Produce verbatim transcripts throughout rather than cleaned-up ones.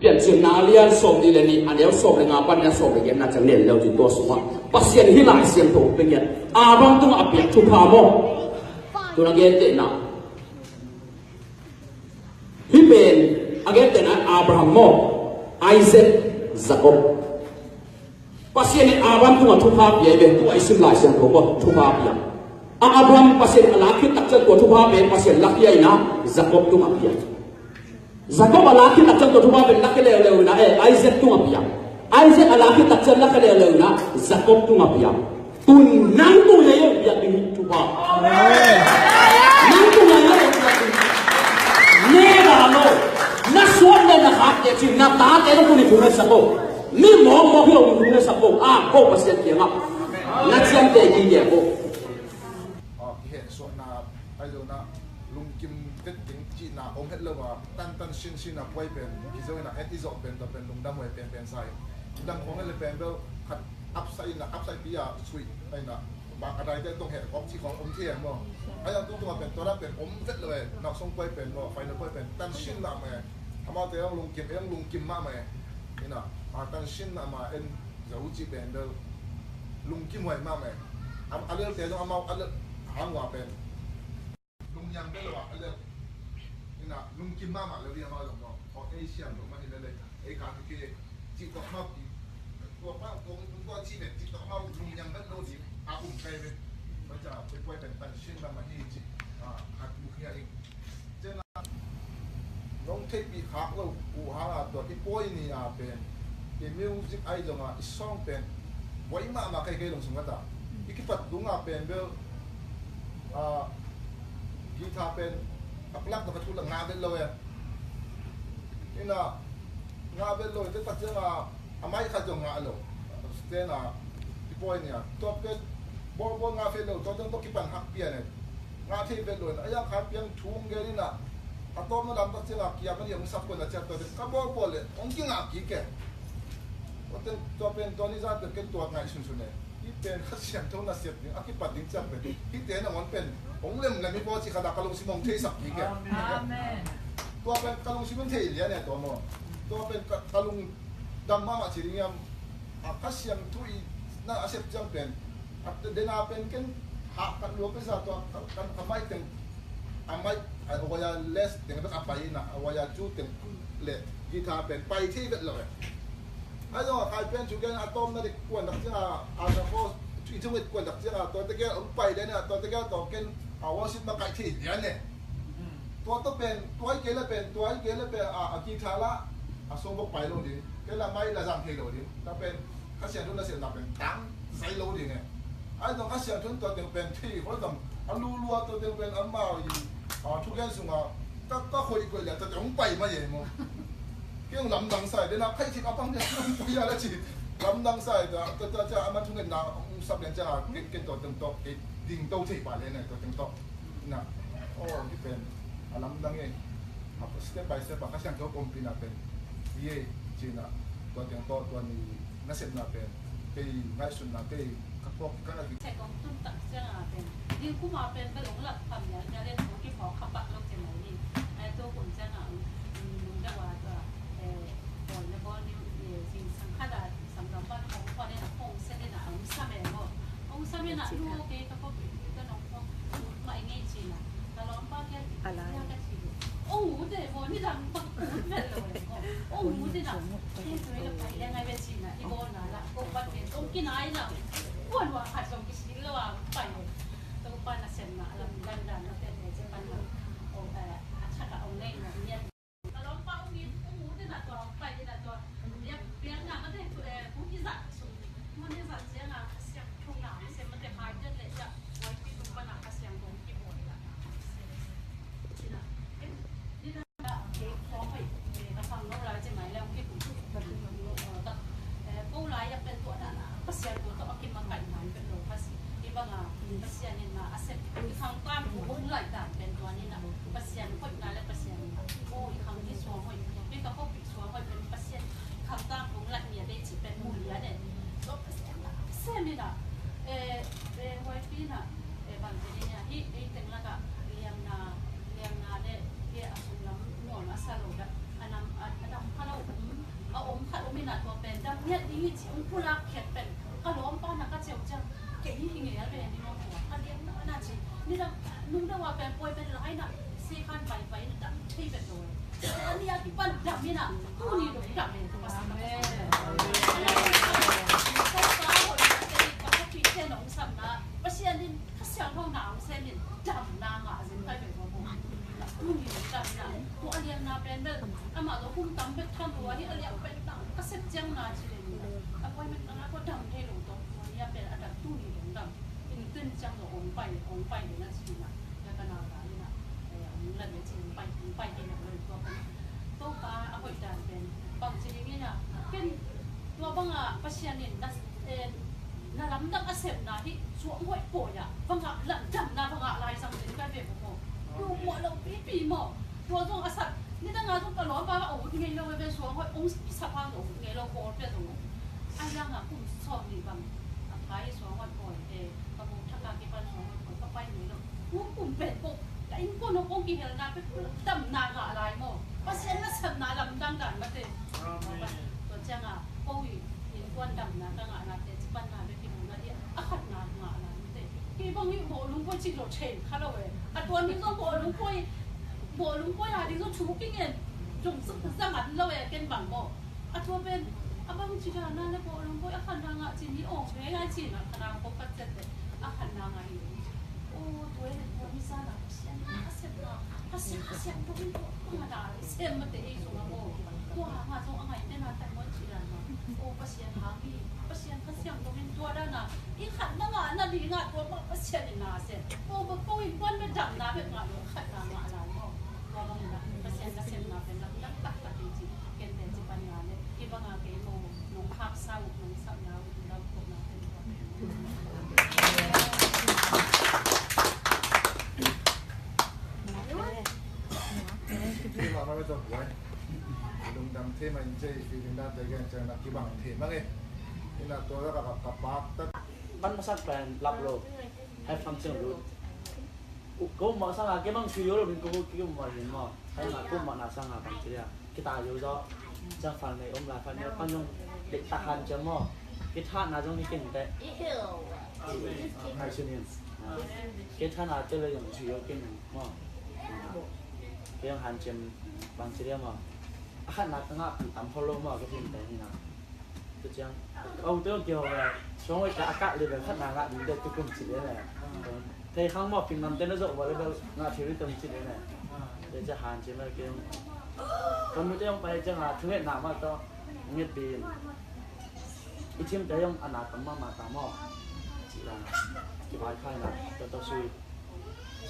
Piancilna a lian sawm nih le nih, a neu sawm le nga pan a sawm le giatna ciang nen le uh cin, tua sungah Pasian hih Lai Siangtho hong pia ngiat. Abraham tungah a piak thupha maw? Tun a gentehna, hih pen a gentehna Abraham maw, Isaac, Jacob. Pasian in Abraham tungah thupha pia hi ve, tua i sim Lai Siangtho maw, thupha pia. Abraham Pasian a lak khit takciang tua thupha pen Pasian lakhia in ah Jacob tungah pia. Jacob a lak khit takciang tua thupha pen lakhia leuleu in ah, eh, Isaac tungah pia. Isaac a lak khit takciang lakhia leuleu in ah Jacob tungah pia. Tun nang tung hi a, piak ding hi thupha. Nang tung hi a, piak ding. Ne la lo. Na suan le na khak te cin, na tate na tuni kung na sa ko. Mi mawkmawk hi lo kung na sa ko. A, ko Pasian kiangah na ciamteh kik ko. A, kihehsuahna, ahi zongin ah lungkim vet ding cihna om het lo a, tantan sinsin a puai pen, kizom in ah en i zawh pen, tua pen lungdam huai penpen sa hi. Dang khawng en le pen bel khat upside in ah, upside pi a sui, ahi in ah, bang a daite tong heh kawk cih khawng om thei a maw. Ahi zong tungtungah pen, tua dah pen om vet lo e, nak song puai pen maw, final puai pen, tan sin mahmah e. Amaute hong lungkim, hong lungkim mahmah e. In ah, a tan sin mahmah en zo cih pen bel lungkim huai mahmah e. A, a lelte zong amau a lel hang ua pen lungniang bel lo a, a lel. In ah, lungkim mahmah lo ding amau zong maw. Aw, ei siam lo mah hi lel e. Ei ka tu ki cih tawh amau ki. Tua pa, tua, tua cih pen cih tawh amau lungniang bel lo ding a um kai ve. Tua ciang a puai pen tan sin mahmah hi cih. A, khat buk hi a ing. Ciang a, nong theihpih khak lo uh hang a, tua i puai ni a pen, i music ahi zong a, i song pen buai mahmah kai kei lung sung ka ta. I kipat dung a pen bel, a, guitar pen a plak tua ka thu la ngah vet lo e. In ah, ngah vet lo e, te tak ciang a, a mic khat zong ngah lo. Stand a, i puai ni a, tua pen bawlbawl ngah vet lo, tua teng tawh kipan hak pian e. Ngah thei vet lo in, a yang khat piang thu hong gen in ah, a tawpna lam tak ciang a kiam a ni hong sap kuan a ciat tua teng ka bawlbawl leh hong kingah kik e. Tua teng tua pen tua ni zan pen ken tua ngaihsunsun e. Hih pen Kha Siangtho nasep ding a kipat ding ciang pen hihte nangawn pen hong lemlem hi baw cih khat a ka lungsim hong theisak kik e. Amen. Tua pen ka lungsim in thei lian e tua maw. Tua pen ka, ka lungdam mahmah ci ding hiam. A, Kha Siangtho i na a sep ciang pen, a, den a pen ken hah kat lua pesa tua, ka, ka, ka mic teng, a mic, a wireless teng bek a pai in ah, a wire two teng le guitar pen pai thei vet lo e. Ahi zong a kai pen cu gen a tawmna dek kuan tak ciang a, a na ko, i cung et kuan tak ciang a, tua tegel hong pai lian a, tua tegel tawh ken a worship makaih thei lian e. Tua tawh pen, tua hi kei le pen, tua hi kei le pen, a, a guitar lah, a sawbawk pai lo ding, kei lah mic la zang thei lo ding, tua pen, Kha Siangtho nasepna pen tang zai lo ding e. Ahi zong Kha Siangtho in tua teng pen thei, koi zong a lulua tua teng pen amau i, a, thugen sungah ka, ka khoih koih leh tua teng hong pai mai e maw. Kei hong lamdang sa e, den a khaih thip a pang den hong pai a la ci. Lamdang sa e, tua, tua, tua, tua, a man thungetna hong sap den ciang a, kei, kei tua teng tawh, kei ding to thei pah leh ne, tua teng tawh. Na, aw, hih pen a lamdang e. A, step by step a Kha Siangtho ompihna pen hi e, ci-in a, tua teng tawh tua ni nasepna pen kei ngaihsutna kei ka phawk ka na. Cek hong tun tak ciang a pen, ding kum a pen bel hong lak tham lian lian in hong kiphawk kha pak lo ci mai ni. Ai, tua kum ciang a, um, lungdam a tua, eh, bawl na bawl ni, eh, zingsang khat a, Sanggampa na hong pua den a hong sen den a hong sam e maw. Hong sam den a lu kei ka pawh kei ka nong pawh ut mah i ngei cin a. Ka lawmpa kia ki sia ka ci lo. Hong ut e maw, nidang bang ut vet lo e maw. Hong ut den a. Kei tui la pai leng ai ve cin a. I bawlna la ko pat ve tong kinai la. Kuan wa khat zong kisil lo a pai e. Topa nasepna a lam dan dan na te te ce pan la. Hong, eh, a thak a hong nei na niat. Ka lawmpa hong it, hong ut in a tua, hong pai in a tua. Biak, biakna ka teng tu, eh, hong i zat sung. Hong i zat ciang a, Kha Siangtho na, mi sem mate pai den le ia, Y P tung pan a Kha Siangtho hong kibawl in a. Cina, eh, ni na, eh, tua hoi, eh, ka sang lo lai ci mai le hong kikum. Eh, ko lai a pen tua dan a, Kha Siangtho tawh a kimakaihna pen lo, Kha Si-, i bang a, Pasian in na, a sep, i khangkam, hong lai dan pen tua ni na, Pasian hoihna le Pasian in na, ko i khang hi suang hoih, i ka ko Suang hoih pen Pasian khangtang kong lat ngiat ei cih pen mu lian e. Tua Pasian na sem in a, eh, eh, huaipi in a, eh, bang ci ding a, hih ei teng lakah liamna, liamna le, eh, a sung lam nuam a sa lo dah, a nam, a, a dam kha lo, um, Tua pen dam ngiat ding hi ci hong pulak khiat pen ka lawmpa na ka ceu ciang kei hi ngel ve ni maw. A liamna na ci nidang nungdeuh a pen pawi pen lai na sikhan paipai na dam thei vet lo. A ni a kipan dam hi na tuni dong dam hi. Amen. Ka hapite nong samna Pasian in Kha Siangtho na hong sem in damna ngah zin kai vet lo. Tuni dong dam hi na tua a liamna pen bel amah lo kum tam bek tham lo a hi a liam pen dam ka sep ciang na ci le ni na. A pawi pen ka na ko dam thei lo tawh tua ni a pen a dam tuni dong dam. In tun ciang lo ong pai ong pai le na ci na. Ya ka na ka ni na. Eh, ong la le ci ong pai ong pai hi na lo tua pen. Topa a hoih dan pen bang ci ding hi na. Ken tua bang a Pasian in na eh, na lamdang a sepna hi suang hoih pawi a bang a lamdamna bang a lai sang den kai ve maw. Lu muah lo pipi maw. Tua zong a sat nidang a zong ka lawmpa ka ong ut ngei lo ve suang hoih ong sap hang ong ut ngei lo bawl pia zong. A yang a kum sawm ni bang a phai suang hoih pawi te ka bawng thak a kipan suang hoih pawi ka pai ngei lo. Kum pen ko ka innkuan hong kong kihelna pen damna ngah lai maw. Pasian na sepna lamdang dan mate. Amen. Tua ciang a ko i innkuan damna ka ngahna te ci panna bek i mu na dia a khatna ngah lai mate. Kei bang i bawlung pawi ci lo thei kha lo e. A tua ning zong bawlung pawi bawlung pawi a ding zong thu kingen zong zang an lo e ken bang maw. A tua pen a bang ci dan na le bawlung pawi a khatna ngah ci ni awng ve ngai ci na khatna ko khat ciat te a khatna ngah hi. O tua e tua ni sa na Pasian ka sepna ka siam ka siam tua in tua ka ngah na i sem mate ei zong a maw. Tua hang a zong a ngai te na tai maw ci dan na. O Pasian hang hi Pasian ka siam tua in tua dan na i khat na ngah na ding a tua maw Pasian in na sem. Ko ko in kuan me dam na bek ngah lo khat na ngah lai maw. Tua bang na Pasian ka sepna pen lamdang taktak hi ci. Ken te ci pan na le hi bang a kei maw nong hak sa uh nong sap na uh nong dam ko na pen tua pen. Kibang mah mah tua buai. Lungdam thei mah in cei feeling dan te gen cei na kibang thei mah nge. Ina tua la ka ka pak ta. Ban masak pen lap lo. Hai fam ceng lu. Ko mah sang a kibang sui yo lo min ko ko kibang mah hin mah. Hai mah ko mah na sang a bang cei a. Kita yo zo. Cang fan nei om la fan yo pan yong. Dek tak han cem mah. Kita na zong ni ken te. Hai sunin. Kita na te le yong sui yo ken mah. Kei hong hanciam bang ci liam a, a khatna ka ngahpih tam kho lo maw ka thin te hi na. Tua ciang a ute hong kihong a suang hoih ka a kah live khatna ngah ding te tukum ci liam e. Thei khang maw ping namte na zoh ua live ngah thei ri tum ci liam e. Te cia hanciam a kei hong ka nute hong pai ciang a thungetna mah tawh ngetpih in. I thimte zong a na tam mahmah ta maw? Ci dan a kivaikhai na tua tawh sui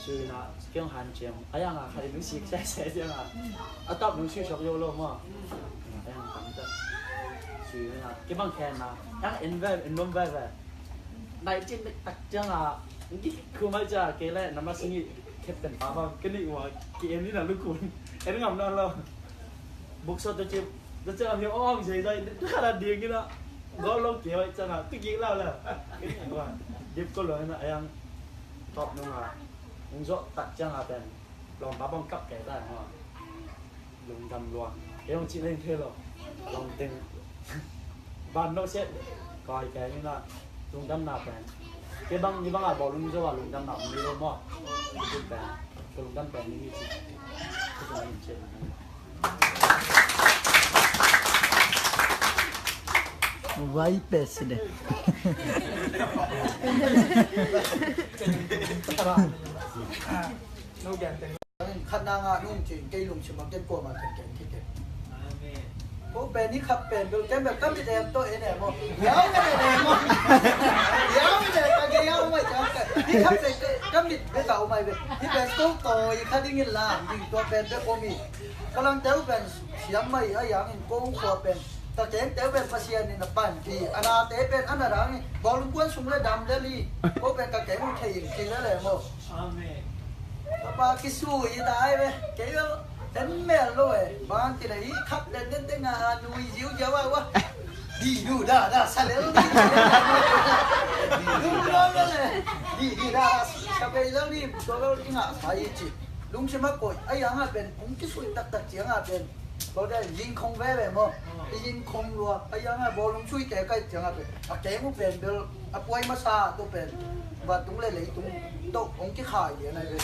sui na kiang hanciam a yang a khat in nung sik sese ciang a a tap nung sui sok yo lo maw? A yang tam ta sui na kibang khen na a yang en ve en nom ve ve. Nai cin tak ciang a ngi khu mai ca ke le nama singi captain pa ba ke ni wa ki en ni na lukun en ngam na lo. Buk sawt tua cip tua ciang a mi awng zei zai tua khat a ding in a gawh lo kei hoih ciang a tu kik lau la. Dip ko lo in a yang top nung a hong zawh tak ciang a pen lawmpa bang kap kei ta hong a lungdam lua. Ei hong cih leng thei lo lawm teng. Van no set koi kei ni na lungdamna pen kei bang ni bang a bawlung zo a lungdamna om ni lo maw? Pen ka lungdam pen ni hi ci. Ka lungdam pen ni hi. Vai pe si de. Khatna ngah nung cin kei lungsim a ken kuamah ken ken kikei. Ko pen ni khat pen bel ken bel ka mit em tawh en em aw. Yau en em aw. Yau en em ka gei yau mai cang ka. Ni khat pen ka mit bek a um ai ve. Ni pen ko tawi kha dingin lam ding tua pen bek om hi. Ka langteu pen siam mai a yangin ko khua pen ka kengteu pen Pasian in a panpih a nate pen a na dangin bawlung kuan sung le dam le li. Ko pen ka keng thei in thei le le maw. Amen. Ka pa kisui ta ai ve. Kei bel en mel lo e. Bang ti na hi khap den den te nga a nui ziu ziau a wa. Di du da da sa lel di. Di du da da le. Di di da da sa bei lel di. Tua bel i ngah sa i ci. Lungsim a koih a yang a pen kong kisui taktak ciang a pen Tua ka zin khong veve maw. I zin khong lua a, yang a bawlung suite ka hih ciangah pen a keng uh pen bel a puai masa tawh pen vantung le leitung tawh hong kikhai lian ahi ve.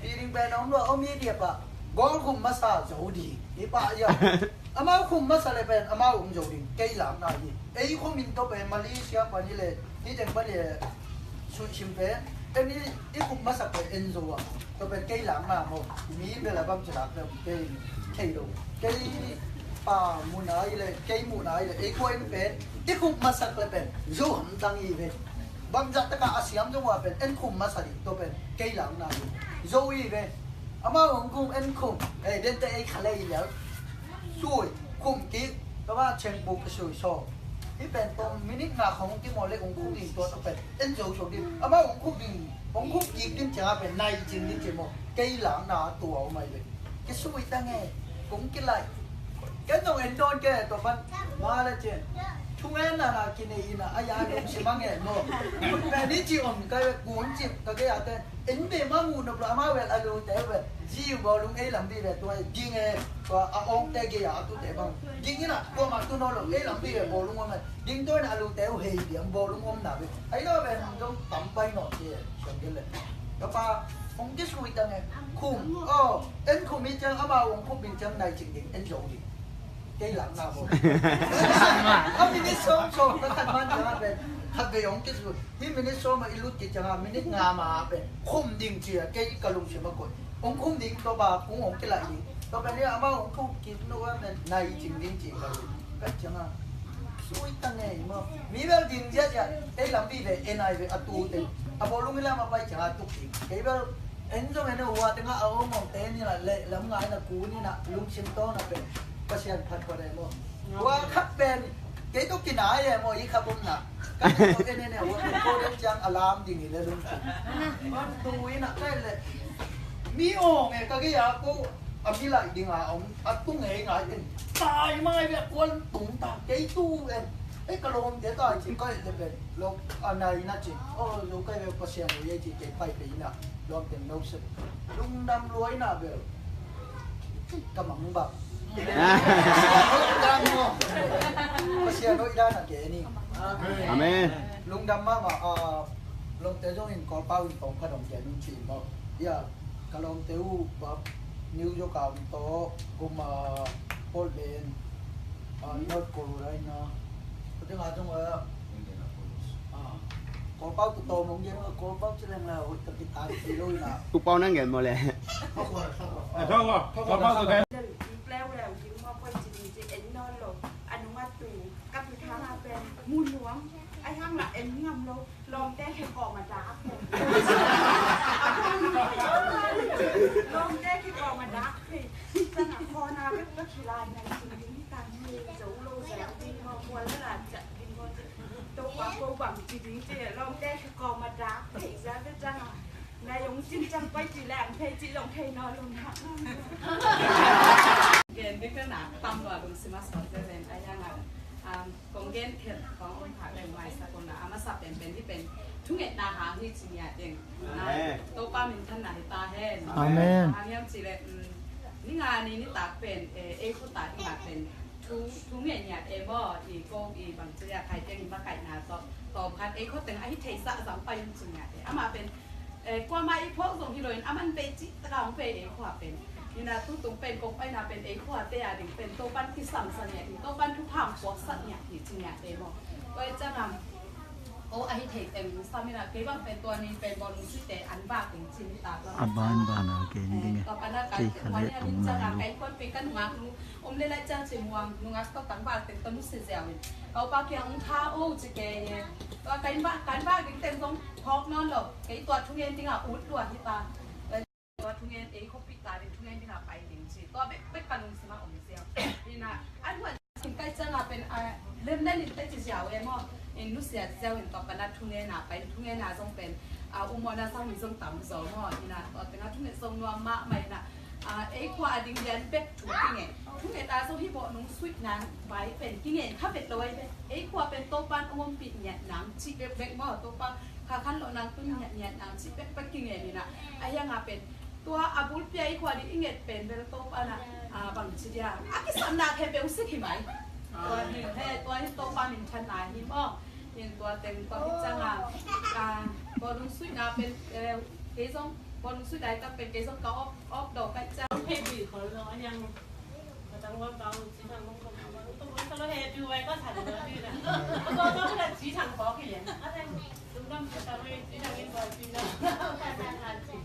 Pi ding pen a om lua, om hi diap ah, gawl khum masa zo ding hi pah ia. Amau khum masa le pen amau hong zo ding, kei lakna hi. Ei khum in tawh pen Malaysia pan hi le, hi teng pan hi le, suihsim pen en i, i khum masak pen en zo ah, tawh pen kei lakna maw. Mi bel a bang ci lak le kei thei lo. Kei pa muhna hi le, kei muhna hi le, ei khua in pen i khum masak le pen zo hamtang hi ve. Bangzah takah a siam zong ua pen en khum masa ding, tawh pen kei lakna hi. Zo hi ve. Amau hong khum, en khum, eh, dente ei khalei liau. Sui, khum kik, tua bang chengpuk a sui saw. Hih pen tawm minute nga khong kimawl le hong khum ding, tua tawh pen en zo zo ding. Amau hong khum ding, hong khum kik ding ciangah pen nai cing ding ci maw. Kei lakna tua om ahi ve. Kisui ta nge, kong kilaih. Ken zong en dawn ke, tua pan ma le cin. Thungen na na kinei ina, a ya lungsim a ngen maw. Pen ni ci om ka ve, kun ci ka ke a te. En be ma mu nop lo, amau vel a lute uh vel. Zi uh bawlung ei lam bi ve tua ding e, tua a awngte gei a tute bang. Ding ina, kuamah tu nawn lo, ei lam bi ve bawlung om e. Ding tua ina a lute uh hei diam bawlung om na ve. Ai lo ve nang zong tam pai nawn ci e, siam gen le. Ka pa, hong kisui ta nge, khum, aw, en khum hi ciang amau hong khum ding ciang nai cing ding, en zo ding. Kei lakna bo. A minute sawm sawm ka khat man ciang a pen khat vei hong kisui. Hih minute sawm a i lut kik ciangah minute nga ma ah pen khum ding ci a, kei ka lungsim a koih. Hong khum ding, tua bang kung hong kilaih ding. Tua pen hi amau hong khum kik no a pen nai cing ding ci ka lung. Ka ciangah sui ta ngei maw. Mi bel ding ziahziah, ei lampi ve, ei nai ve, a tu te. A bawlung i lam a pai ciangah tuk ding. Kei bel en zong en a, hua tengah a om om te ni la leh lam ngai na ku ni na lungsim tawh na pen Pasian phat phat e maw. Hua khat pen kei tawh kinai e maw, i kha bom na. Ka tawh en en e, hua pen ko den ciang a lam ding hi le lungsim. Hua tu i na kai le mi ong e ka gei a ko a mi lai ding a om a tung e ngai ten. Tai mai ve kuan tung ta kei tu e. Ei ka lawmte ta ci kai le pen lawm a nai na ci. O zo kai ve Pasian e ci kei pai pe i na. Lawmte no se. Lungdam lua i na bel. Ka mang bak. Pasian hoih dan a ke ni. Amen. Lungdam mahmah a, lawmte zong in Kawlpau in tawm khat hong gen un ci maw. Ia, ka lawmte uh New York a om tawh, kum a Portland, a North Carolina. Ka teng a zong a, Kawlpau tu tawm hong gen, Kawlpau ci leng la hoih ka kitan ci lo ina. Kawlpau nang gen maw le. Leuleu ding maw, koi ci ding ci en nawn lo. A nung a tu ka pi thang a pen mu nuam. Ai hang la en ngam lo. Lawmte khe kawm a dak. Lawmte khe kawm a dak. Cang a khawn a bek ka khilai nai ci ding hi ta. Zo lo zang ding maw, kual la la zang ding maw. Topa ko bang ci ding ci lawmte khe kawm a dak. Thei za bek cang a. Nai ong cin cang pai ci leng thei ci long thei nawn lo na. Gen bek na tam lo a lungsim a sawt zen zen a yang a. Kong gen khet kong om kha leng maisak om na a masa penpen hi pen thungetna hang hi ci ngiat ding. Amen. Topa minthanna hi ta hen. Amen. Hang hiam ci le, mm, ni nga ni nitak pen, eh, ei khuta hi nga pen thu, thunget ngiat e maw, i ko i bang ci a khai teng i makaihna tawh tawm khat ei khua teng a hi theisa zang pai un ci ngiat e. Amah pen Eh, kuamah i phawk zong hi loin a man vei cih taka hong vei ei khua pen. Hina tutung pen kong paina pen ei khua te a ding pen Topan kisam sa ngiat hi, Topan thupha hong puak sa ngiat hi ci ngiat te maw. Tua i ciangam, o ahi thei teng sam hina kei bang pen tua ni pen bawlung suite an vak ding ci ni ta. A ban ban a kei ni ding e. Kei khalet tung nai lo. Kei kuan pen ka nungak lu. Om le lai ciang ci muang nungak tawh tangval teng tawh nusia ziau in. Topa kiang hong tha o ci kei hi. Tua ka inn vak, ka inn vak ding teng zong phawk nawn lo. Kei tua thungen dingah ut lua hi ta. Tua thungen ei khuapi ta ding thungen dingah pai ding ci. Tua bekbek ka lungsim a om ziau. Ina, an huan sin kai ciangah pen, a, lemlen in te ci ziau e maw. In nusia ziau in tua pana thungen a pai, thungen a zong pen, a, umawna sang mi zong tam zo maw. Ina, tua tengah thungen zong nuam mahmah ina. A, ei khua a ding lian bek thu kingen. Thunget a zong hi bawh nung suih nang pai pen kingen kha vet lo ai pen. Ei khua pen Topan ong ompih ngiat nang cih bek bek maw, Topa kha khan lo nang tun ngiat ngiat nang cih bek bek kingen ina. A hiang a pen tua a bulpi a ei khua ding i nget pen bel Topa na Ah, bangci dia, a kisapna khempeuh hong sik hi mai. Tua hi, he, tua hi Topa minthanna hi maw. Hi tua teng tua hi ciangin, ah, tua lungsuihna pen, eh, kei zong, tua lungsuihna tak pen kei zong ka op, op dawh ka hi ciang. Hei, bi khol lo, a niang. Ka tang wan bang, ci tang bang, bang, bang, bang, bang, bang, hei, bi wai ka tang lo, bi na. Ka tua tua ka ci tang khawk hi lian. A tang, lungdam ka tang, hei, ci tang in tua ci na. Ka tang a ci.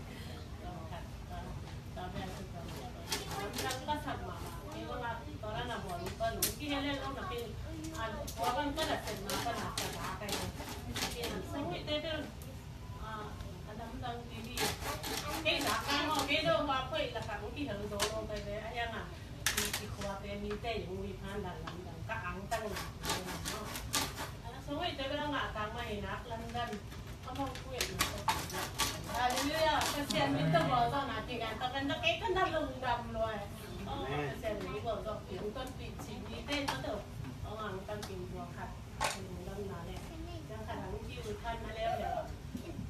Hallelujah. Pasian min tawh gualzawhna kingah, tua kan tawh kei kan tawh lungdam lua. Amen. Pasian min gualzawh kingah, tonpih cih mite tawh. Aw, ang tangkim lua khat. Lungdamna le. Yang khat ang kiu khan na leuleu.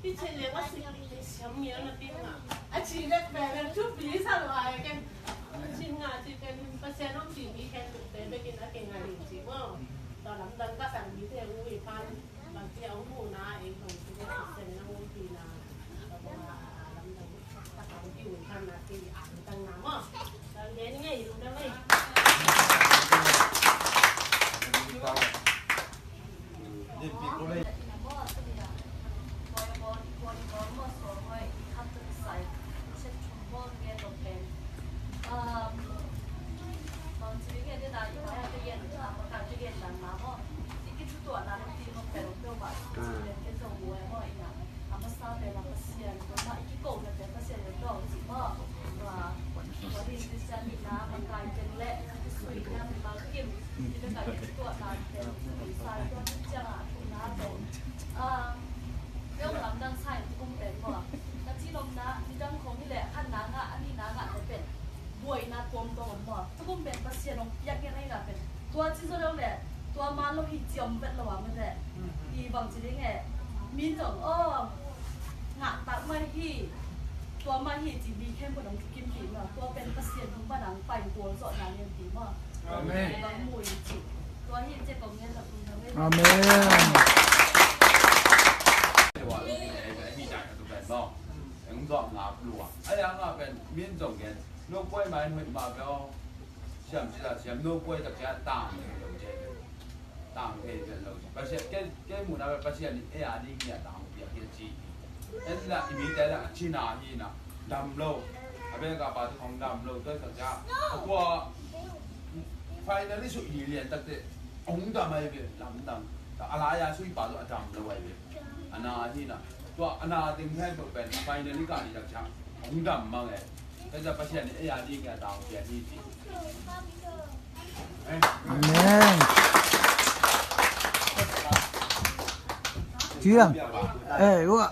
Hih cih le a sik le siam ngial na pi ngah. A cih le pen a thupi sa lua e ken. A cih ngah cih pen Pasian hong cih mi khempeuh te bekin a kingah ding cih maw. Tua lamdang ka sang mite hong ui khan. Bangci a hong muhna, ei bangci a hong muhpihna, a lamdang tak a hong kiun khanna, kei a hong tangna maw. Tang gen ngei, lungdam ei. Um, bangci ding e, dena i mai a ka gen, a maka ka gen dan ma maw. I kithutuahna le ti maw peuhpeuh mah ci pen ken zong mu e maw ina. A masa pen a Pasian tua mah i kikona pen Pasian in tua ci maw. Tua, tua hi Christian nihna, makai teng le kisuihna, mimal kim, i beka kithutuahna pen i sa tua ciangah a thukna pen. Ah, Peuh lamdang sa in tukum pen maw. Ka cihnopna, nidang khong hi leh, a khatna ngah, a nihna ngah te pen buaina tuamtuam om maw. Tukum pen Pasian hong piak ngen ahihna pen tua ci zaw lo leh tua man lo hi ci om vet lo a mate. I bangci ding e. Min zong aw ngah tak mai hi. Tua mai hi ci mi khempeuh hong kimpih maw. Tua pen Pasian hong banang pai gualzawhna lianpi maw. Amen. Bang mu in ci. Tua hi in ci kong ngen lo. Amen. Eng zong ngap lua. A yang a pen min zong gen. No puai mai hui ma bel. Siam sila siam no puai tak sia tang lo je. Tang thei pen lo. Pasian ke ke mu na Pasian ni e a ding ya tang pia ke ci. En la i mi te la China hi na. Dam lo. A bek a pa tu hong dam lo. Tua tak sia. Tua Finally sui hi lian tak te hong dam ai ve, lamdang. A lai a sui pa tu a dam lo ai ve. A na hi na. Tua a na ding hen pen finally ka ni tak sia hong dam mang e. Tua Pasian ni e a ding a tang pian hi ci. Amen. Ciang. Eh, ua.